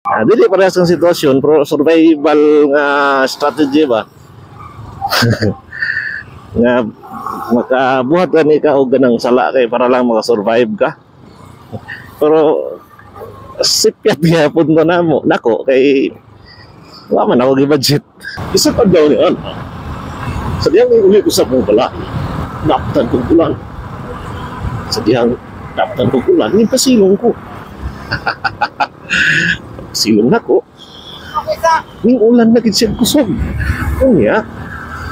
Dili parehas ang sitwasyon pero survival nga strategy ba? Nga makabuhat ka ni ka og ganang sala kay para lang makasurvive ka. Pero sipyat gyapon to namo nako kay wa man ako gi-budget. Isa pa daw ni ana. Sa diyang uli ko sa mong balay, naptan kong ulan. Sa diyang naptan kong ulan, ni pasilong ko. Silong nako. Ning ulan na gid siya kusog. Unya,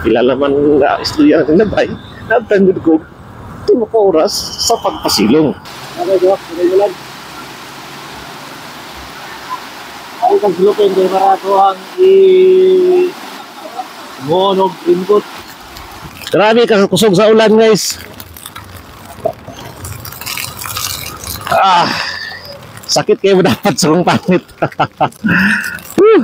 kilala man nga estudyante na bay, naptan gud ko 3 ka oras sa pagpasilong. Okay, do, okay ulan. Ay kag silupin kay para to ang i monog input. Grabe ka kusog sa ulan, guys. Sakit kayo dapat sa kong pangit. Whew.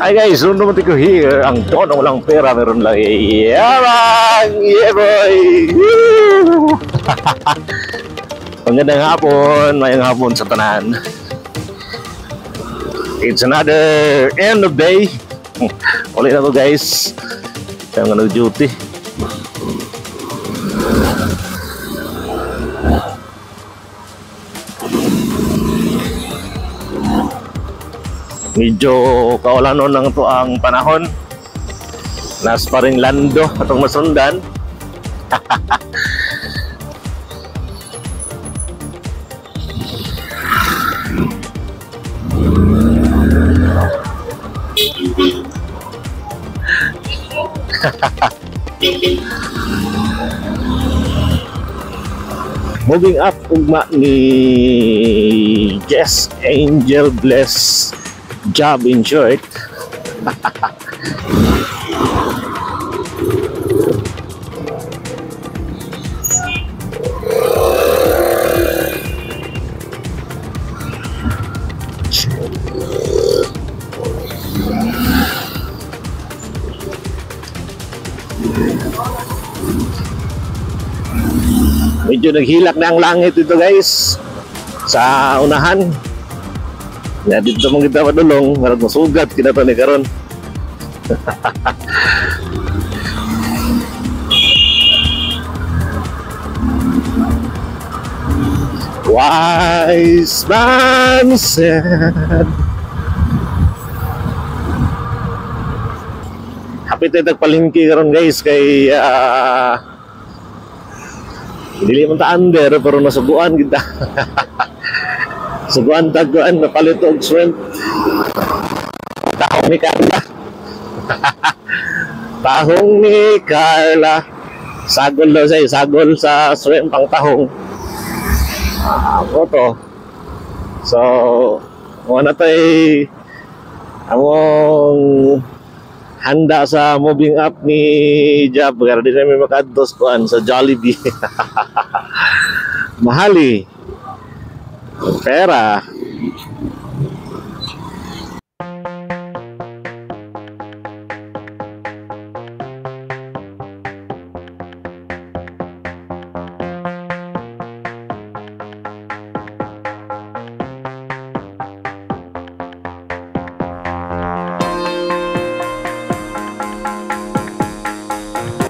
Hi guys, Rondo Montico here. Ang don ang walang pera, meron lang yabang! Yeah boy! Woo! Magandang hapon, mayang hapon sa tanan. It's another end of day. Ulit na ko guys. Kaya nga nag-duty. Medyo kaulanon lang to ang panahon. Nas pa rin lando atong masundan. Moving up ugma ni Jess Angel Bless Job in short. Medyo naghilak na ang langit dito guys sa unahan. Ya, dito mong kita padulong, marag masugat kita to ni karon. Wise man said. Hapit tayo tagpalingki karon guys kay dili man ta under pero nasuguan kita. Suguan taguan napalit og shrimp. Tahong ni Carla. Tahong ni Carla. Sagol daw siya, sagol sa shrimp ang tahong. Ako to. So, wala tay among handa sa moving up ni Job pero di namin makadtos kuan sa Jollibee. Mahali. Pera.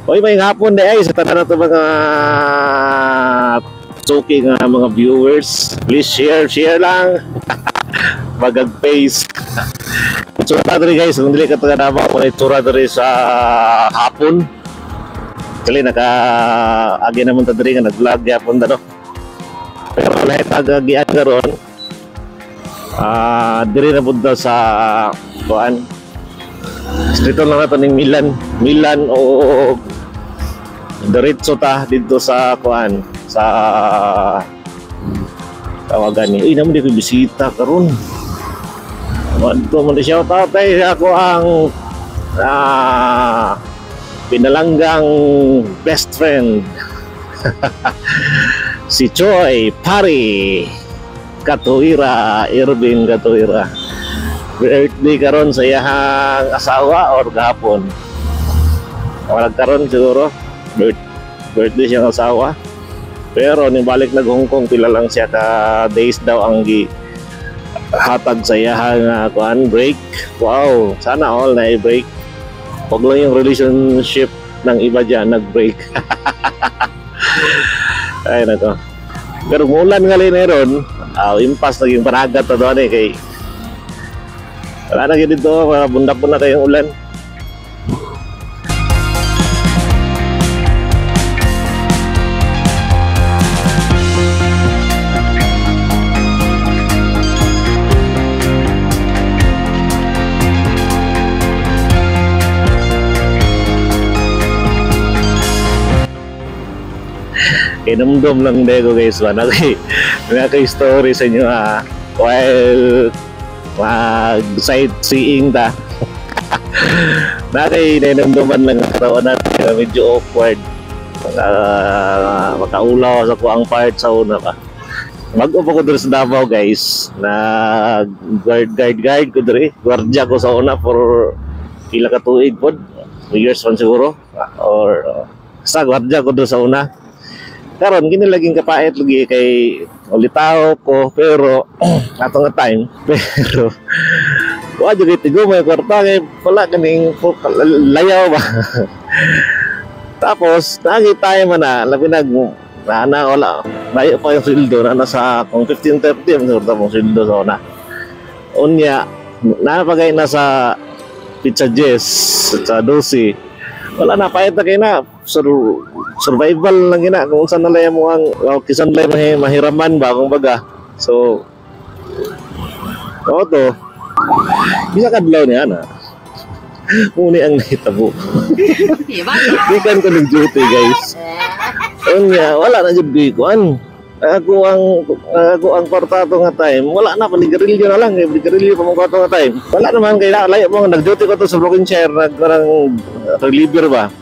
Oy, may hapon na ay sa tanan na ito mga suki nga mga viewers. Please share, share lang. Bagag face. Itsura diri guys, kung dili ka taga Davao, wala itsura diri sa hapon. Kali naka agi naman ta diri nga nag-vlog gyapon ta no. Pero lahi tagagian karon. Diri na pud ta sa kuan. Dito lang nato ning Milan, Milan o diretso ta dito sa kuan sa tawagan ni. Uy, naman di ko bisita karon. Wadto man di shout out ay ako ang pinalanggang best friend. Si Choi Pari Katuira, Irving Katuira. Birthday karon sa iyahang asawa or gahapon. Wala karon siguro. Birthday siyang asawa. Pero nibalik nag Hong Kong, pila lang siya ka days daw ang gi hatag sa iyaha nga kuan break. Wow, sana all na break. Wag lang yung relationship ng iba dyan nag-break. Ay nako. Pero mulan nga rin ron, impas naging panagat na doon eh kay wala na gid dito, mga bundak po na kayong ulan. Kinumdum lang dego guys ba naki story sa inyo while mag sightseeing ta. Naki ninumduman lang ang katawan natin medyo awkward. Makaulaw sa kuang part sa una pa. Mag-upo ko diri sa Davao guys. Nag guard ko diri. Guardia ko sa una for pila ka tuig pod. 2 years man siguro or sa guardia ko diri sa una. Karon kini laging kapait lagi kay ulitaw ko pero ato nga time pero wa jud tigo may kwarta kay wala kaning layaw ba. Tapos nagi tayo man na labi nag na wala layo pa yung sweldo na nasa kung 15:30 man siguro tong sweldo sa una. Unya napagay na sa Pizza Jess sa 12 wala na pait na kay na survival lang gina kung saan nalaya mo ang kisan lay mahiraman ba kung baga. So oo to bisa kadlaw niya na muni ang nahitabo. Gikan ko ng duty guys. Unya wala na jud kuan ako ang kwarta to nga time wala na paligarilyo na lang paligarilyo pa mong kwarta nga time wala naman kay layo mo nag-duty ko to sa Brokenshire nag parang reliever ba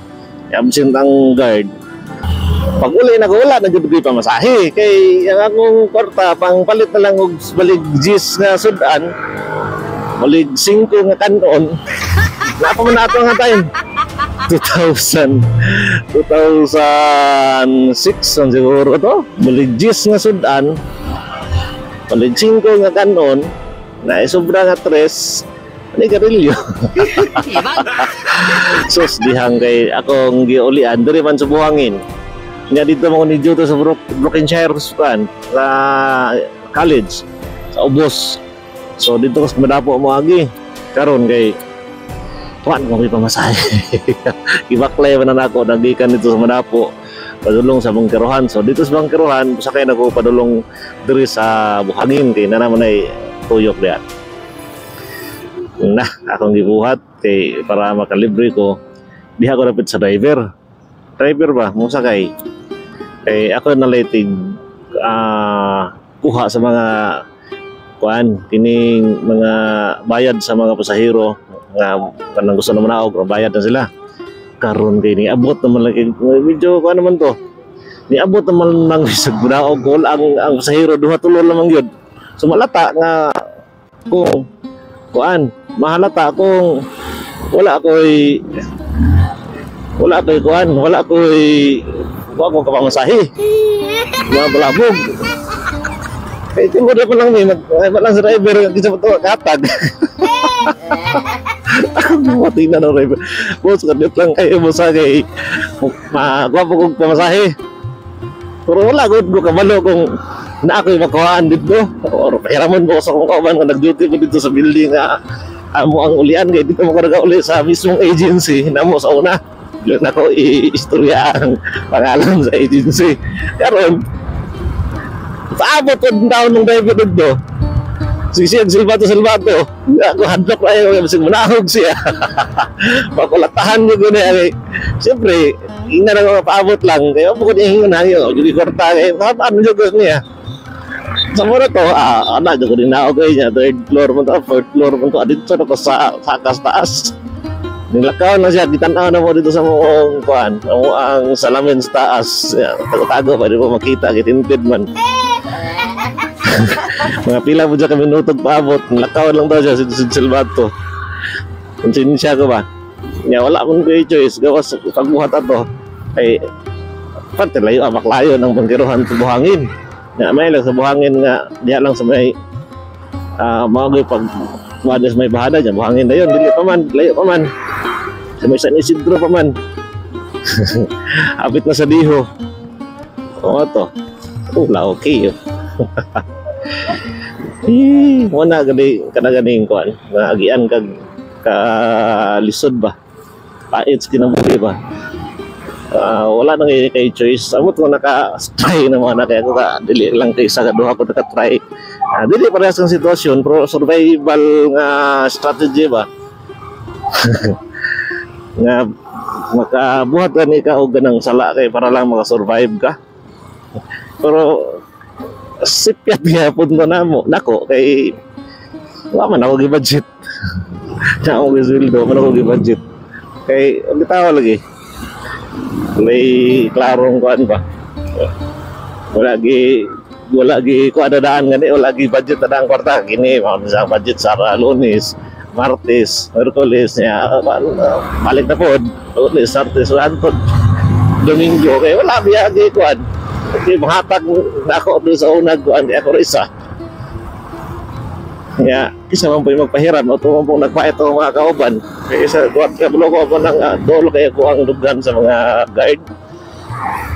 absent ang guard. Pag uli na ko wala na jud koy pamasahe kay ang akong kwarta pang palit na lang og balig 10 nga sudan balig 5 nga kanon na pa man ato nga time 2006 man siguro to balig 10 nga sudan balig 5 nga kanon na sobra nga 3 ni garilyo. Sus dihang kay akong giulian diri man sa buhangin. Nya dito mo ni dito sa Brokenshire kan sa college sa Ubos. So dito ko madapo mo agi karon kay tuan ko may pamasahe. Gibaklay man na nako nagikan dito sa Madapo padulong sa Bangkerohan. So dito sa Bangkerohan sakay nako padulong diri sa buhangin kay na naman ay tuyok diha. Na akong gibuhat kay para makalibre ko diha ko rapit sa driver. Driver ba mo sakay kay ako nalaitig kuha sa mga kuan kining mga bayad sa mga pasahero nga kanang gusto naman ako bayad na sila karon kay niabot naman lagi medyo kuan naman to niabot naman nang isag bunaog ko ang pasahero duha tulo lamang gyud. So malata nga kung kuan mahalata kung wala ko'y kuan wala ko'y kuan ko kapamasahe mga balabog kay tungod pa lang ni mag lang sa driver kinsa pa to katag. Ako tingnan ng driver boss kadiyot lang kayo mo sa kay makuha po kong pamasahe pero wala gud ko kabalo kung na ako'y makuhaan dito or pahiraman ko sa akong kauban kung nag-duty ko dito sa building nga amo ang ulian kay dito mo ko nag-uli sa mismong agency namo sa una. Doon ako i-istorya ang pangalan sa agency. Karon paabot ko down ng driver dito. Sisig silbato. Ako hadlok na yun kasi munahog siya. Pakulatahan niyo gani ay siyempre ina na paabot lang kaya bukod ingon hayo jud kwarta kay paano jud niya. Sa mura to, ana jud ko din na niya third floor man to, fourth floor man to, dito na ko sa taas. Nilakaw na siya, gitan-aw na mo dito sa moong kuan, ang salamin sa taas. Tago-tago pa di mo makita, gitinted man. Mga pila po dyan kami nutog paabot, nilakaw lang daw siya si Silvato. Konsensya ko ba? Nya wala akong choice, gawas pagbuhat ato. Ay Parte layo Baclayon ang bangkerohan sa buhangin. Na may lang sa buhangin nga diha lang sa may mga pag wala sa may bahada dyan, buhangin na yun, dili pa man, layo pa man. Sa may San Isidro pa man. Abit na sa diho. Oo to. Wala okay. Eh, wala gani kana ganing kuan, naagian kag ka lisod ba. Pait sa kinabuhi ba. Wala nang kay choice. Amot ko naka-try na mga na kaya ko ka dili lang kay isa ka duha ko naka-try. Dili parehas ang sitwasyon pero survival nga strategy ba. Nga makabuhat gani ka og ganang sala kay para lang makasurvive ka. Pero sipyat gyapon ko namo nako kay wa man ako gi-budget. Na ako gisweldo, man ako gi-budget. Kay bitaw lagi. May klarong kuan ba. Wala gi kuan daan gani, wala gi budget na ang kwarta kini mao sa budget sa Lunes, Martes, Miyerkules niya balik na pod. Lunes, Martes, Antod, Domingo kay wala biya gi kuan. Kay mahatag nako do sa unag kuan di ako isa. Ya, isa man po yung magpahiram o man pong nagpait ang mga kauban. Kaya isa, kuwan ka ko ako ng dolo kaya ko ang dughan sa mga guard.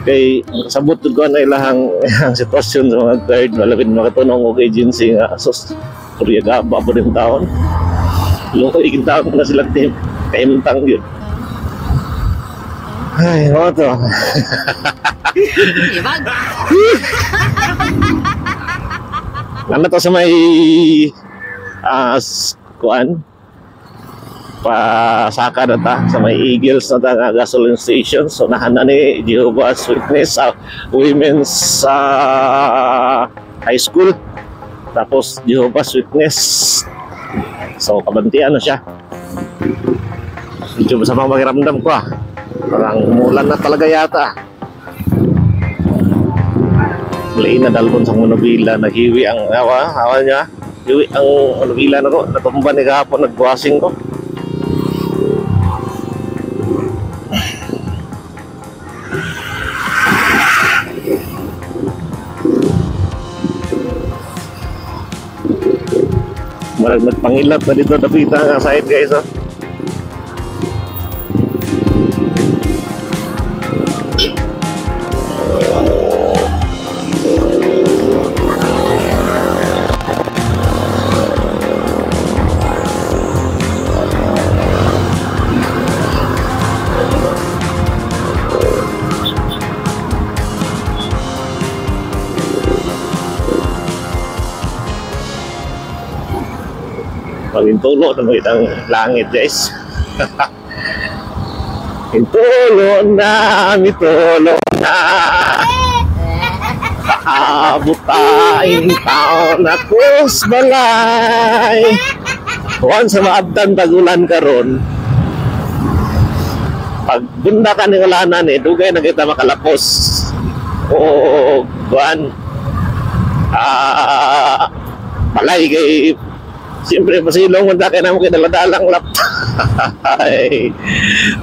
Kay sabot ko na ilahang ang sitwasyon sa mga guard, malapit makatunong og agency nga sus Korea ga ba po din taon. Loko ikin taon na sila team kaimtang yun. Ay, mo to. Ibag. Nana to sa may kuan pasaka na ta sa may Eagles na ta nga gasoline station. So nahan na ni Jehovah's Witness sa Women's High School, tapos Jehovah's Witness. So kabantian na siya. Medyo masama pakiramdam ko ah. Parang umulan na talaga yata. Lain na dalbon sa Manubila, naghiwi ang awa niya. Hiwi ang Manubila na ko, natumba ni kahapon, nagbuhasing ko. Marag nagpangilat na dito, dapita nga side guys oh. Pag-intulo na makita ang langit guys. Intulo na, mitulo na. Paabot tayong taon na kus balay. Huwag sa maabtan tagulan karon. Pag bunda ka ni ulanan eh, dugay na kita makalapos. O, kuan. Balay kay siyempre, pasilong man kaya naman kinaladalang laptop. Ay,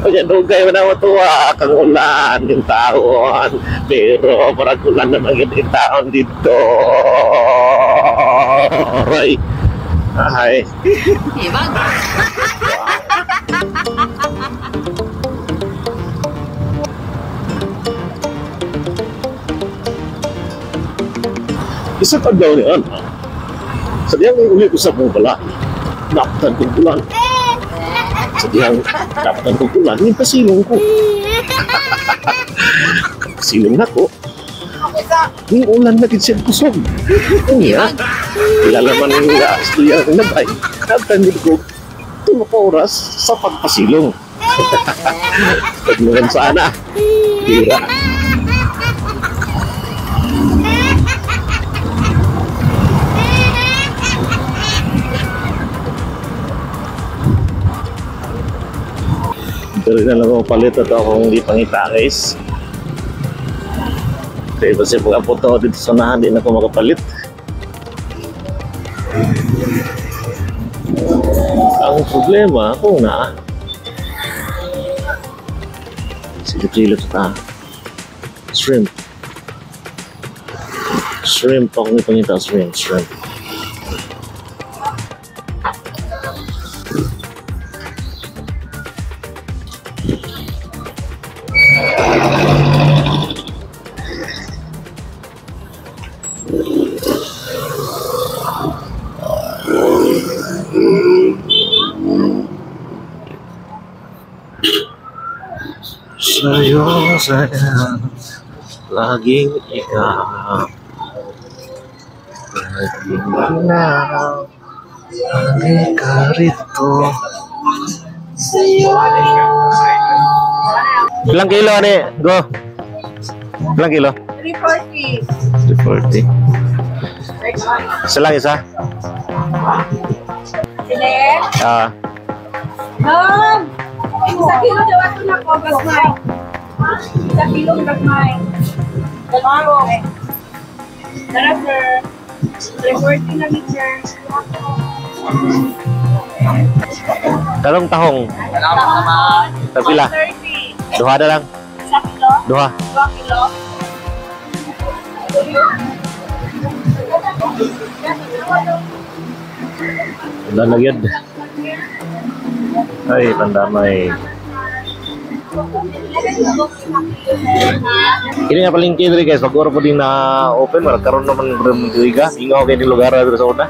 kaya dugay man ako tuwa, kang ulan, yung taon. Pero parang ulan naman yung taon dito. Ay, ay. Ibag. Isa pa daw ni Ana. Sa diyang uli ko sa mong balay, naptan kong ulan. Sa diyang naptan kong ulan, yung pasilong ko. Pasilong na ko. Yung ulan na kinsin kusog. Unya, ilalaman ng nga estudyante na bay, naptan din ko tulo ka oras sa pagpasilong. Paglugan sana. Tira. Pero na lang ako palit at akong di pangita guys. Kaya kasi pag apunta ko dito sa unahan, di na ako makapalit. Ang problema, kung na silip-silip sa ta. Shrimp. Shrimp akong ipangita, shrimp, shrimp. Sa'yo, saya, laging ikaw. Laging ikaw. Halika rito. Ilang kilo, ane? Go. Ilang kilo? 340. 340. Isa lang, isa? Sine? Ah, Ma'am! Isa kilo daw ato na ko, gagmay. Isa kilo gagmay. Dalawa. Tara, sir. 340 na ni sir. talong tahong. Salamat naman. Tagpila. 130. Duha na lang. Isa kilo? Duha. 2 kilo? Wala na yun. Ay, pandamay. Kini nga palengke diri guys, pag ora po din na open, wala karon naman rin tuiga. Ingaw kay ni lugar diri sa una.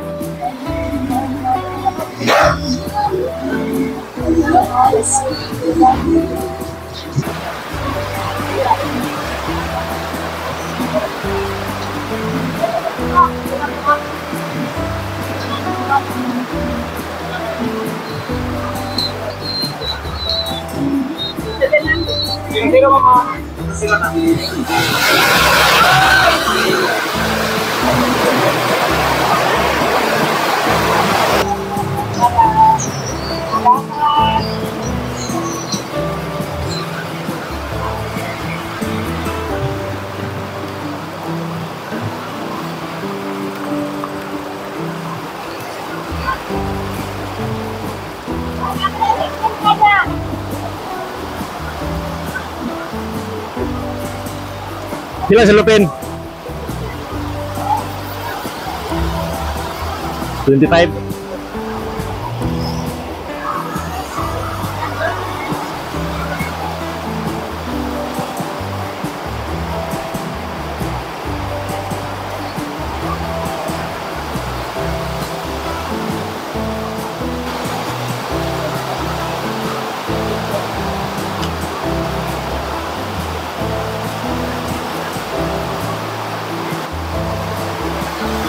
Pero mama, sila na. Pila sa Lupin? 25.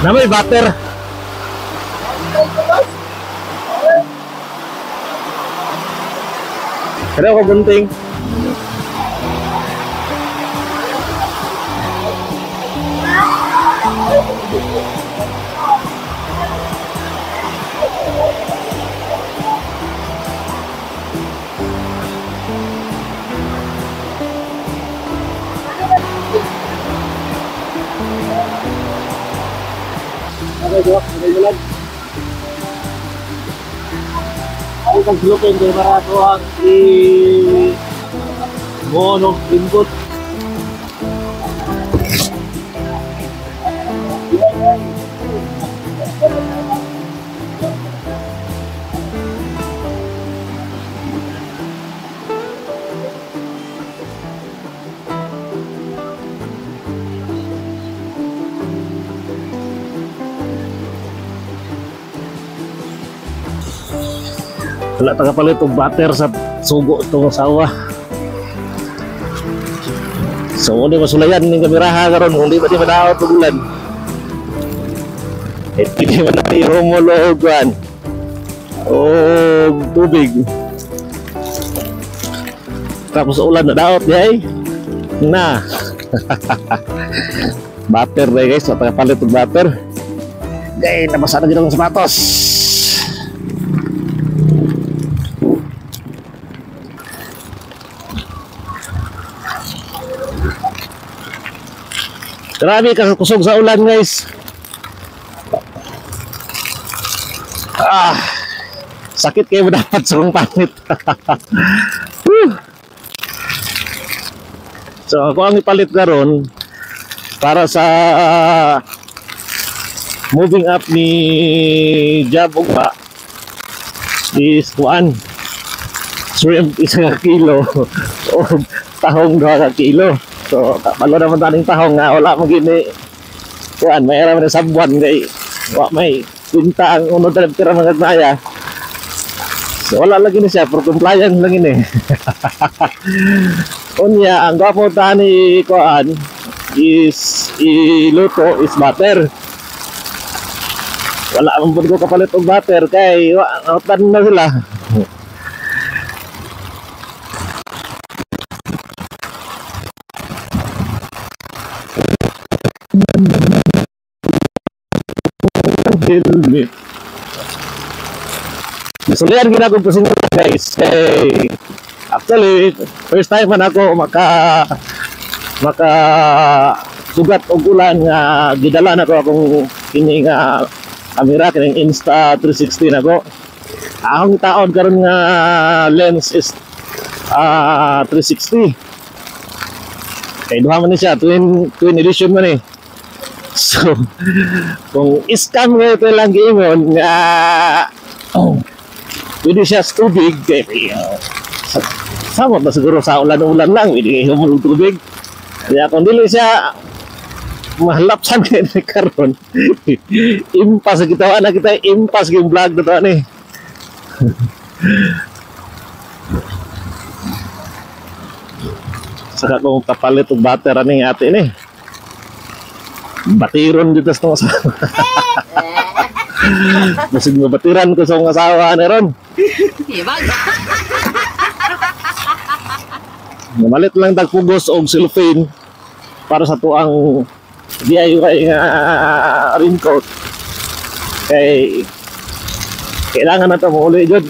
Na may butter. Pero ako gunting. Okay, go. Okay, ulan. Ay, kag-lupin kay marato ang i... Mono, input. Wala ta kapalit og butter sa sugo itong asawa. So, hindi masulayan ng kameraha karon kung di ba di madaot og ulan. Eh, hindi man na ihumulo og kuan. Og tubig. Tapos ulan na daot di ay. Na. Butter na guys, wala ta kapalit og butter. Gay, nabasa na gid akong sapatos. Grabe ka kusog sa ulan guys. Ah, sakit kayo dapat sa kong pangit. Whew. So ako ang ipalit karon para sa moving up ni Jab ugma is kuan shrimp 1 kilo o tahong 2 kilo. So kabalo naman taning tahong nga wala mo gini kuan may ara man sa buwan kay wa may kwinta ang unod na tira mga naya. So wala lagi ni siya, for compliance lang ini. Unya ang gwapo tani kuan is iluto is butter. Wala man pud ko kapalit og butter kay wa na sila. Helmet. Sulian ginagong kusinga guys. Kay actually first time man ako maka sugat og ulan nga gidala na ko akong kini nga kamera kining Insta 360 nako. Akong taon karon nga lens is 360. Kay duha man ni siya, twin edition man eh. So kung scam nga ito lang giingon nga pwede siya sa tubig kay samot na siguro sa ulan-ulan lang pwede humulog tubig. Kaya kung dili siya mahalapsan kay ni karon impas kita na kita impas yung vlog na to ani. Saka kung kapalit og butter ani ate ni batiron dito sa asawa. Masig mabatiran ko sa akong asawa ni ron. Namalit lang tagpugos og cellophane para sa tuang DIY nga raincoat. Kay kailangan na ito mauli jud.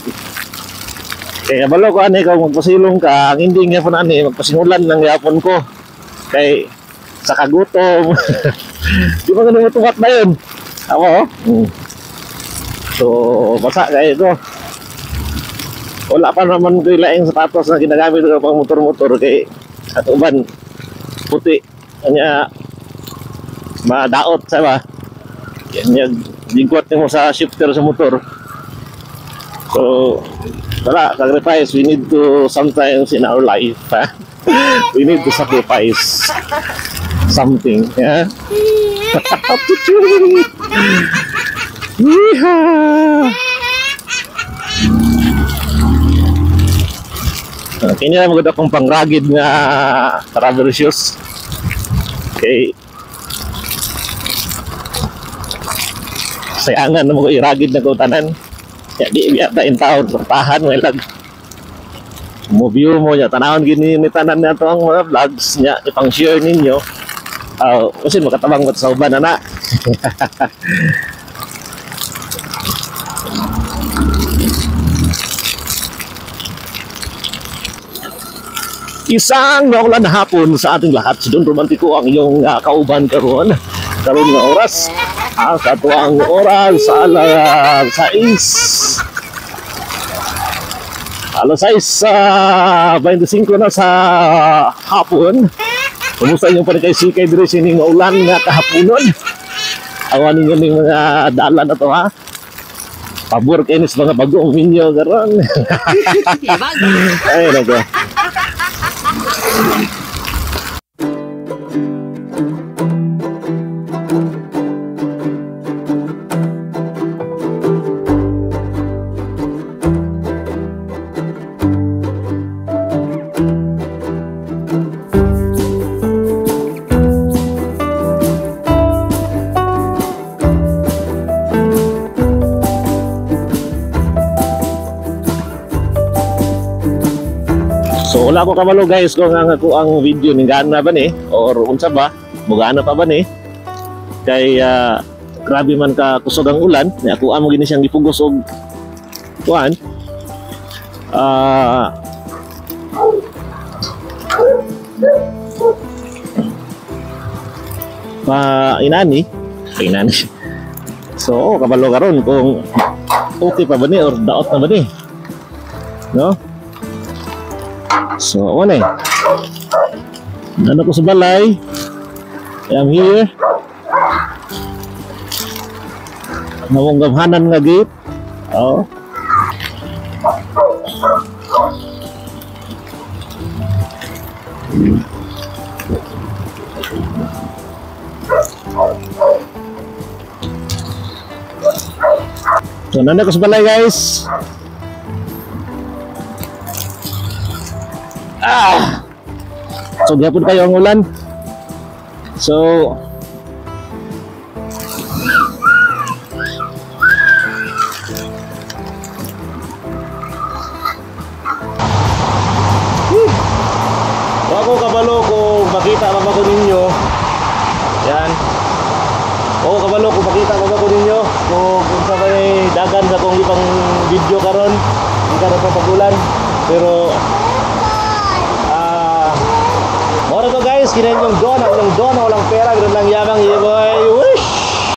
Kay kabalo ko ani kung magpasilong ka, ang hindi gyapon ani magpasinulan lang gyapon ko. Kay sa kagutom. Di ba ganun matukat na yun? Ako, oh. So, basa kayo ito. Wala pa naman ko ilaing sapatos na ginagamit ko pang motor-motor kay at uban puti. Kanya madaot sa ba? Yan yung jingkwat mo sa shifter sa motor. So, wala, sacrifice. We need to sometimes in our life, ha? We need to sacrifice something, yeah? Yeehaw! Kini na maganda akong pangragid nga travel shoes. Okay. Sayangan na mo iragid na ko tanan. Ya di biya ta in taon tahan may lag. Mo view mo nya tanawon gini ni tanan na to ang mga vlogs nya ipang-share ninyo. Kasi makatabang ko sa uban na na. Isang maulan na hapon sa ating lahat. Si Don Romantico ang iyong kauban karon. Karon nga oras. Sa tuang oras sa alas 6. Alas 6:25 na sa hapon. Kumusta inyong panikaysikay diri sining maulan nga kahaponon? Awan ninyo ning mga dalan na to ha. Pabor kay ni sa mga bagong minyo karon. Ay nako. So wala ko kabalo guys kung ang ako ang video ni gana ba ni or unsa ba, mugana pa ba ni kay grabe man ka kusog ang ulan ni ako amo gini siyang gipugos og kuan pa inani inani. So kabalo karon kung okay pa ba ni or daot na ba ni, no? So, ano eh. Ano ko sa balay? I'm here. Nawong gamhanan nga gate. Oo. So, nandun ko sa balay, guys. Ah! So, gihapon kayo ang ulan. So, Wa ko kabalo kung makita pa ba ko ninyo. Yan. Oo, kabalo kung makita pa ba ko ninyo. Kung unsa ba dagan sa akong ipang video karon. Hindi ka na pa pagulan. Pero mao to, guys, kinain yung Don, ang inyong Don, walang pera, ganun lang yamang